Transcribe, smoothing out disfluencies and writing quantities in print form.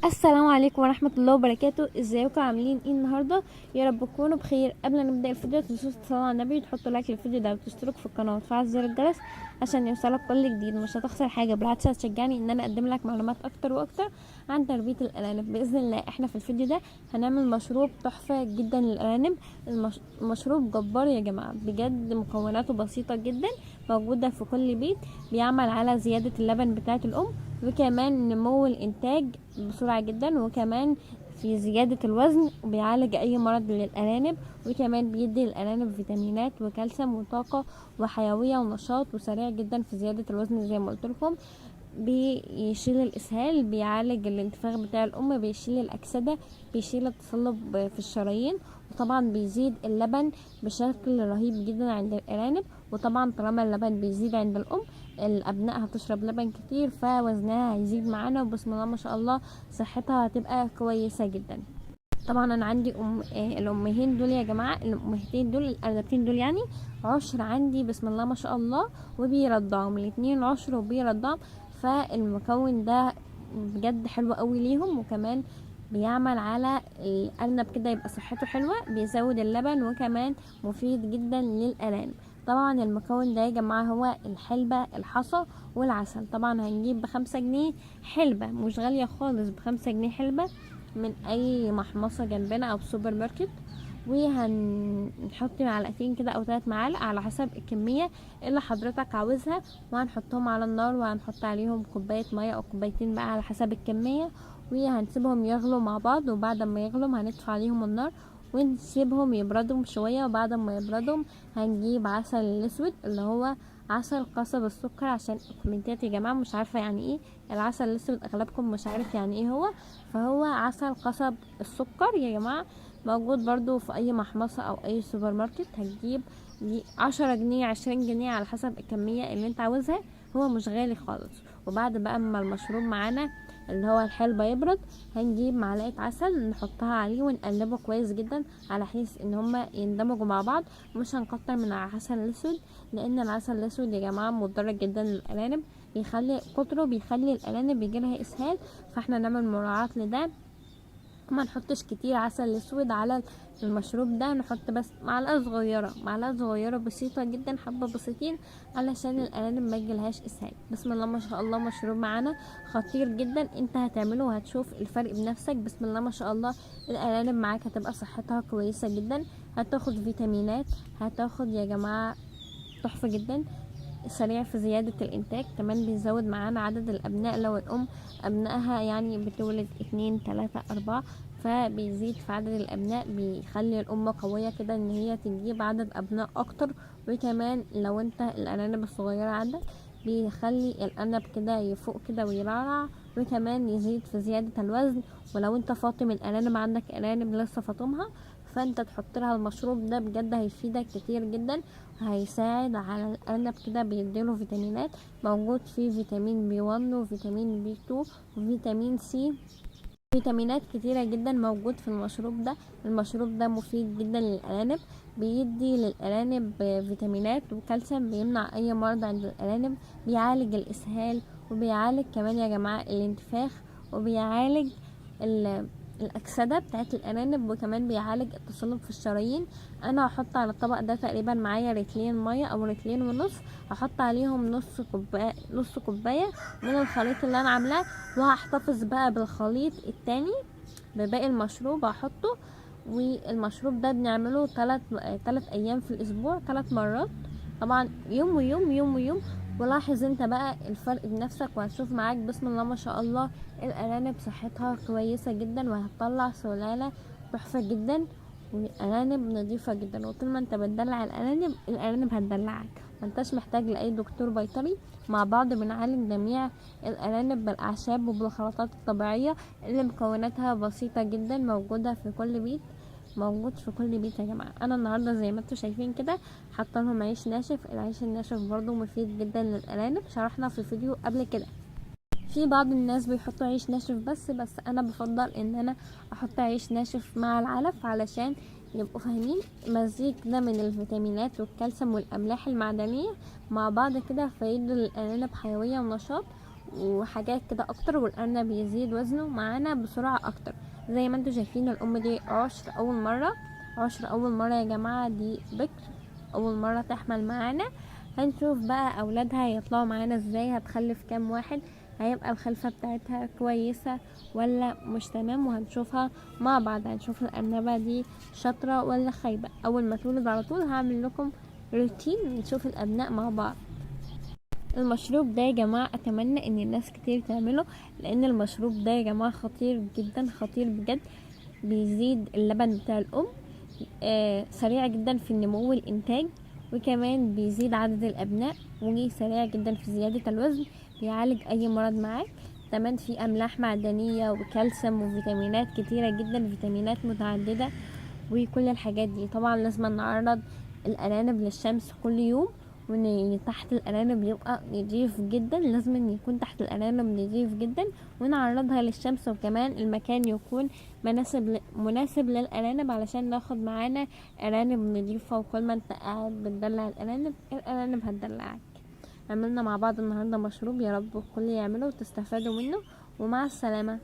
السلام عليكم ورحمة الله وبركاته. ازيكم عاملين ايه النهاردة؟ يا رب تكونوا بخير. قبل ما نبدأ الفيديو متنسوش تصلوا على النبي وتحطوا like للفيديو ده وتشتركوا في القناة وتفعلوا زر الجرس عشان يوصلك كل جديد. مش هتخسر حاجة، بالعكس هتشجعني ان انا اقدم لك معلومات اكتر واكتر عن تربية الارانب باذن الله. احنا في الفيديو ده هنعمل مشروب تحفة جدا للارانب. المشروب جبار يا جماعة بجد، مكوناته بسيطة جدا، موجودة في كل بيت، بيعمل على زيادة اللبن بتاعة الام وكمان نمو الانتاج بسرعة جدا، وكمان في زيادة الوزن، وبيعالج اي مرض للارانب، وكمان بيدي للارانب فيتامينات وكالسيوم وطاقة وحيوية ونشاط، وسريع جدا في زيادة الوزن زي ما قلت لكم. بيشيل الاسهال، بيعالج الانتفاخ بتاع الام، بيشيل الاكسدة، بيشيل التصلب في الشرايين، وطبعا بيزيد اللبن بشكل رهيب جدا عند الارانب. وطبعا طالما اللبن بيزيد عند الام، الابناء هتشرب لبن كتير فوزنها هيزيد معانا، وبسم الله ما شاء الله صحتها هتبقى كويسة جدا. طبعا انا عندي الامهين دول يا جماعة، الامهتين دول، الارنبتين دول يعني 10 عندي بسم الله ما شاء الله، وبيرضعهم الاتنين 10 وبيرضعهم. فالمكون ده بجد حلو قوي ليهم، وكمان بيعمل على الارنب كده يبقى صحته حلوة، بيزود اللبن، وكمان مفيد جدا للارانب. طبعا المكون ده يا جماعة هو الحلبة، الحصى، والعسل. طبعا هنجيب ب5 جنيه حلبة، مش غالية خالص، ب5 جنيه حلبة من اي محمصة جنبنا او سوبر ماركت. وهنحط معلقتين كده او 3 معالق على حسب الكمية اللي حضرتك عاوزها، وهنحطهم على النار، وهنحط عليهم كوباية مية او كوبايتين بقى على حسب الكمية، وهنسيبهم يغلوا مع بعض. وبعد ما يغلوا هنطفي عليهم النار ونسيبهم يبردوا شوية. وبعد ما يبردوا هنجيب عسل الاسود اللي هو عسل قصب السكر، عشان الكومنتات يا جماعة مش عارفة يعني ايه العسل الاسود، اغلبكم مش عارف يعني ايه هو. فهو عسل قصب السكر يا جماعة، موجود برضو في اي محمصة او اي سوبر ماركت. هتجيب 10 جنيه 20 جنيه على حسب الكمية اللي انت عاوزها، هو مش غالي خالص. وبعد بقى اما المشروب معانا اللي هو الحلبة يبرد، هنجيب معلقة عسل نحطها عليه ونقلبه كويس جدا على حيث ان هما يندمجوا مع بعض. مش هنكتر من العسل الاسود، لان العسل الاسود يا جماعة مضر جدا للارانب، بيخلي كتره بيخلي الارانب بيجيلها اسهال، فاحنا نعمل مراعاة لده. ما نحطش كتير عسل اسود على المشروب ده، نحط بس معلقة صغيرة، معلقة صغيرة بسيطة جدا، حبة بسيطين، علشان الارانب ما يجيلهاش اسهال. بسم الله ما شاء الله مشروب معانا خطير جدا، انت هتعمله وهتشوف الفرق بنفسك. بسم الله ما شاء الله الارانب معاك هتبقى صحتها كويسة جدا، هتاخد فيتامينات، هتاخد يا جماعة تحفة جدا، سريع في زيادة الإنتاج، كمان بيزود معانا عدد الأبناء. لو الأم أبنائها بتولد 2 3 4، فبيزيد في عدد الأبناء، بيخلي الأم قوية كده إن هي تجيب عدد أبناء أكتر. وكمان لو أنت الأرانب الصغيرة عندك بيخلي الأرنب كده يفوق كده ويرعرع، وكمان يزيد في زيادة الوزن. ولو أنت فاطم الأرانب، عندك أرانب لسه فاطمها، فانت تحط لها المشروب ده بجد هيفيدك كتير جدا، هيساعد على الارنب كده، بيديله فيتامينات، موجود فيه فيتامين بي 1 وفيتامين بي 2 وفيتامين سي، فيتامينات كتيرة جدا موجود في المشروب ده. المشروب ده مفيد جدا للأرانب، بيدي للأرانب فيتامينات وكالسيوم، بيمنع أي مرض عند الأرانب، بيعالج الإسهال، وبيعالج كمان يا جماعة الانتفاخ، وبيعالج الأكسدة بتاعت الأرانب، وكمان بيعالج التصلب في الشرايين. أنا هحط على الطبق ده تقريبا معايا رتلين مية أو رتلين ونص، هحط عليهم نص كوباية من الخليط اللي أنا عاملاه، وهحتفظ بقى بالخليط التاني بباقي المشروب هحطه. والمشروب ده بنعمله 3 أيام في الأسبوع، 3 مرات، طبعا يوم ويوم، يوم ويوم. ولاحظ انت بقى الفرق بنفسك، وهتشوف معاك بسم الله ما شاء الله الارانب صحتها كويسة جدا، وهتطلع سلالة تحفة جدا، وارانب نظيفة جدا. وطول ما انت بتدلع الارانب، الارانب هتدلعك، ما انتش محتاج لاي دكتور بيطري. مع بعض بنعالج جميع الارانب بالاعشاب وبالخلطات الطبيعية اللي مكوناتها بسيطة جدا، موجودة في كل بيت، موجود في كل بيت يا جماعة. انا النهاردة زي ما انتوا شايفين كده حاطه لهم عيش ناشف، العيش الناشف برضو مفيد جدا للارانب، شرحنا في فيديو قبل كده. في بعض الناس بيحطوا عيش ناشف بس انا بفضل ان انا احط عيش ناشف مع العلف، علشان يبقوا فاهمين مزيج ده من الفيتامينات والكالسيوم والاملاح المعدنية مع بعض كده، فيدوا للارانب حيوية ونشاط. وحاجات كده اكتر، والارنب يزيد وزنه معانا بسرعة اكتر. زي ما انتم شايفين الام دي عشر اول مرة، عشر اول مرة يا جماعة، دي بكر اول مرة تحمل معانا. هنشوف بقى اولادها يطلعوا معانا ازاي، هتخلف كام واحد، هيبقى الخلفة بتاعتها كويسة ولا مش تمام، وهنشوفها مع بعض. هنشوف الارنبة دي شاطرة ولا خايبة. اول ما تولد على طول هعمل لكم روتين نشوف الابناء مع بعض. المشروب ده يا جماعة اتمنى ان الناس كتير تعمله، لان المشروب ده يا جماعة خطير جدا، خطير بجد. بيزيد اللبن بتاع الام، سريع جدا في النمو والانتاج، وكمان بيزيد عدد الابناء، وسريع جدا في زيادة الوزن، بيعالج اي مرض معاك. كمان في املاح معدنية وكالسيوم وفيتامينات كتيرة جدا، فيتامينات متعددة وكل الحاجات دي. طبعا لازم نعرض الارانب للشمس كل يوم، وان تحت الارانب يبقى نضيف جدا، لازم ان يكون تحت الارانب نضيف جدا، ونعرضها للشمس، وكمان المكان يكون مناسب للارانب علشان ناخد معانا ارانب نضيفة. وكل ما انت قاعد بتدلع الارانب، الارانب هتدلعك. عملنا مع بعض النهارده مشروب، يا رب الكل يعمله وتستفادوا منه، ومع السلامة.